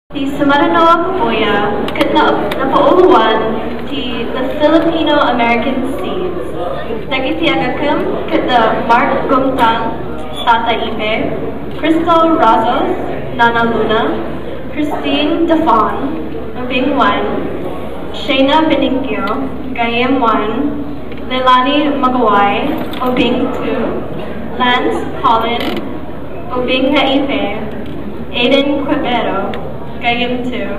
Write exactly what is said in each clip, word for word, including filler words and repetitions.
Ti Sumadanon a Kapuya ket na-, napauloan ti The Filipino American Seeds. Dagiti agakem ket da Mark Gumtang, Tata Ipe, Crystal Razos, Nana Luna, Christine Dafon, Ubing One, Shayna Benicio, Gayam One, Leilani Magaway, Ubing Two, Lance Colin, Ubing nga Ipe, Aiden Cuevero, Gayam Two.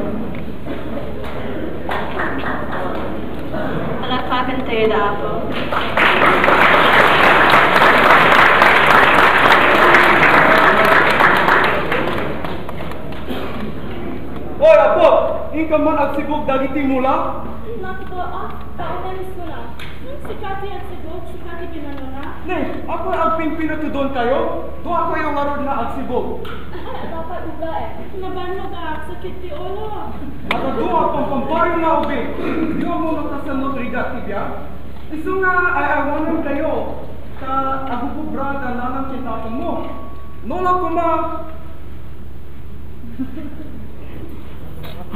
Palakpakan tayo da Apo. Oy, Apo! Inka man agsibug dagiti mula? Naku, ah, kaunay misto na. Hmm, sika ti agsibug, sika ti binanona. Ne, apay agpinpinatudon kayo? Dua kayo ngarud nga agsibug. Ay, adda pay uga, eh. Nabannog a agsakit ti ulo. Nakadua pampambaryo nga ubing. Di mo makasano rigat ti biag? Isu nga ay-aywanan kayo. Ta agukubra ta nanang kinapang mo. Nola koma,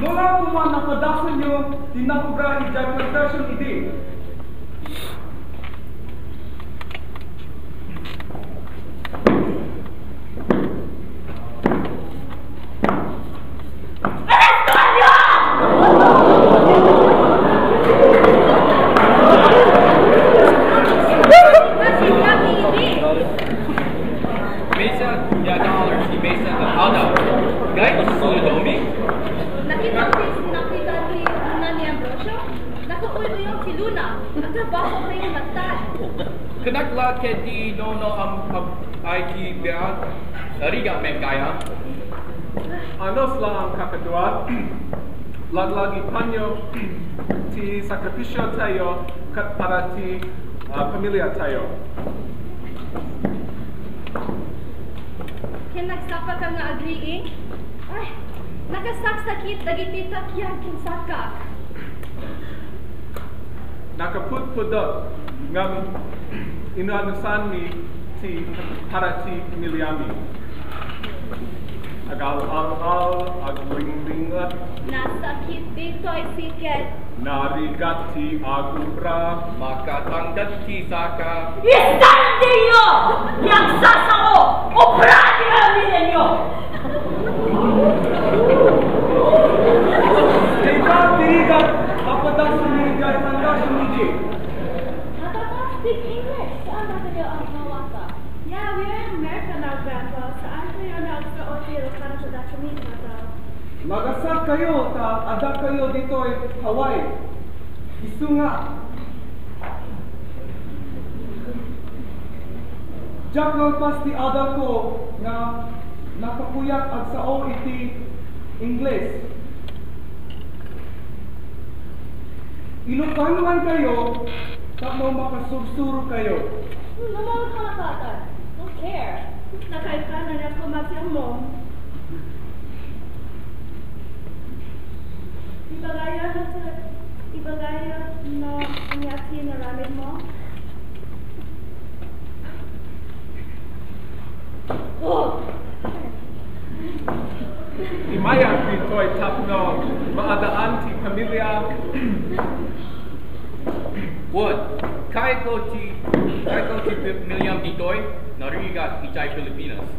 nola koma napadasenyo ti nakubra idiay plantation idi. Maysa nga dollars ti maysa nga aldaw. Kay, isusuromi. Nakita ti, nakita ti Luna ni Ambrosio? Nakauy-uyong ti Luna. Agtrabaho kayo matad. Kanak la ket ti nono am, am, ay ti biag. Narigat met gayam. Anos laeng kakadua. Laglagipanyo ti sakripisio tayo ket para ti, ah, pamilya tayo. Ken nagsapaka nga agriing? Ay, nakasaksakit dagiti takiag ken sakak. Nakapudpudot ngem inanusanmi ti para ti pamiliami. Agal-al-al, agringringet. Nasakit ditoy siket. Narigat ti agubra. Makatanggal ti saka. Isandiyo! Yang sasao! Obra ti pamilianyo! Ita, tirigat, kapatasan ni Jai Pangasinan, Miji. Natataas ti English. Saan ba kayo ang mawasa? Yeah, we are in America now, Grandpa. Saan kayo na sa hotel para sa document na daw? Nagasat kayo, ta adda kayo ditoy Hawaii. Isu nga, diak nalpas ti adalko nga nakapuyak agsao iti Ingles. Ilokangan kayo tapno makasursuro kayo. Hmm, no, mga kalapatan. Don't care. Nakaipanan ako, Mati Among. Ibagayo no, ibagayo no ania ti inaramid mo? Oh! Imayag ditoy tapno maadaan ti pamilya. Wen, kayatko ti, kayatko ti pamiliam ditoy, narigat idiay Pilipinas.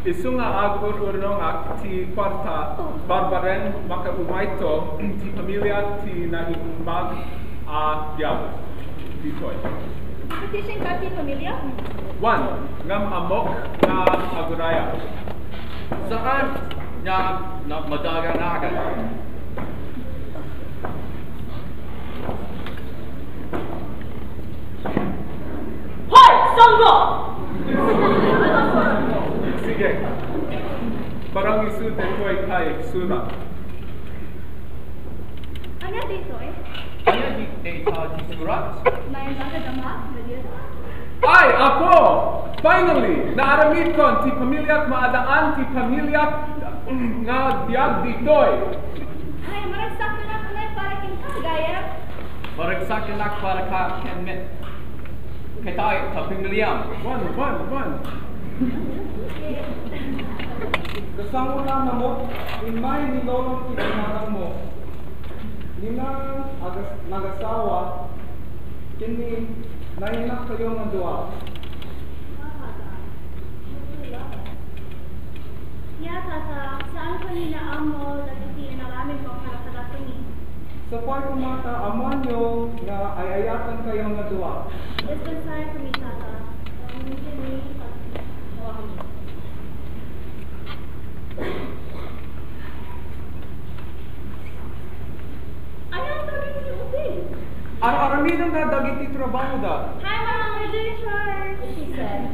Isu nga agur-urnongak ti kuarta, barbaren makaumayto ti pamilya ti naimbag a biag ditoy. Petition ka ti pamilya? Wen, ngem ammok nga agurayak. Saan nga na-, madaganagan? Hoy! Songgo! Sige. Parang isu detoy kay surat. Ania ditoy? Ania di, dayta ti surat? Naimbag a dama, Daniel. Ay, Apo! Finally! Naaramidkon ti pamiliak, maadaan ti pamiliak nga biag ditoy. Ay, maragsakenak unay para kenka, gayam. Maragsakenak para ka ken met. Ketay, ta pamiliam. Wen, wen, wen. Kasangoan, Amok, immay ni Lolong iti nanangmo. Ni Nang agas-, nagasawa, ken ni nayanak kayo nga dua. Ya, Tata, saan ko ni naammo dagiti inaramid mo para kadakami. Sapay koma ta ammoanyo nga ay-ayatan kayo nga dua. Dispensayo kami, Tata. Ang hindi ni pag-, Ano ang gagawin ni Oding? Ar-aramidenda dagiti trabahoda. Hi, Mama. We're doing chores, she said.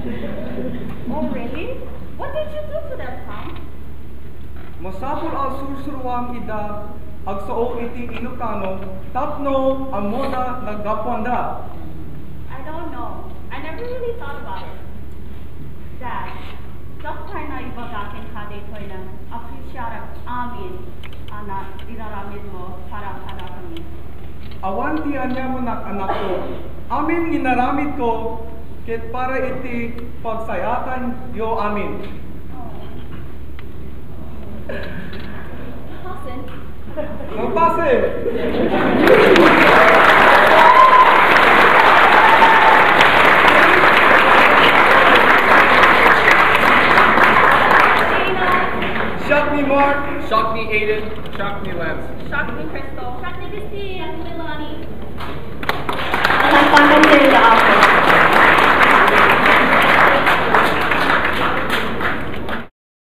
Oh, really? What did you do to them, Tom? Masapul a sursuroam ida agsao iti Ilocano tapno ammoda nga gapuanda. I don't know. I never really thought about it. Dad, gapu ta ibaga kenka daytoy nga apresiarak amin a na-, inaramid mo para kadakami. Awan ti aniamak, anakko. Amin nga inaramidko ket para iti pagsayaatanyo amin. Pasen. Ang pasen! Shock ni Mark. Shock ni Aiden. Shock ni Lance. Shock ni Crystal. Shock ni Christine. Shock ni Melanie. Palakpakan kayo, ah.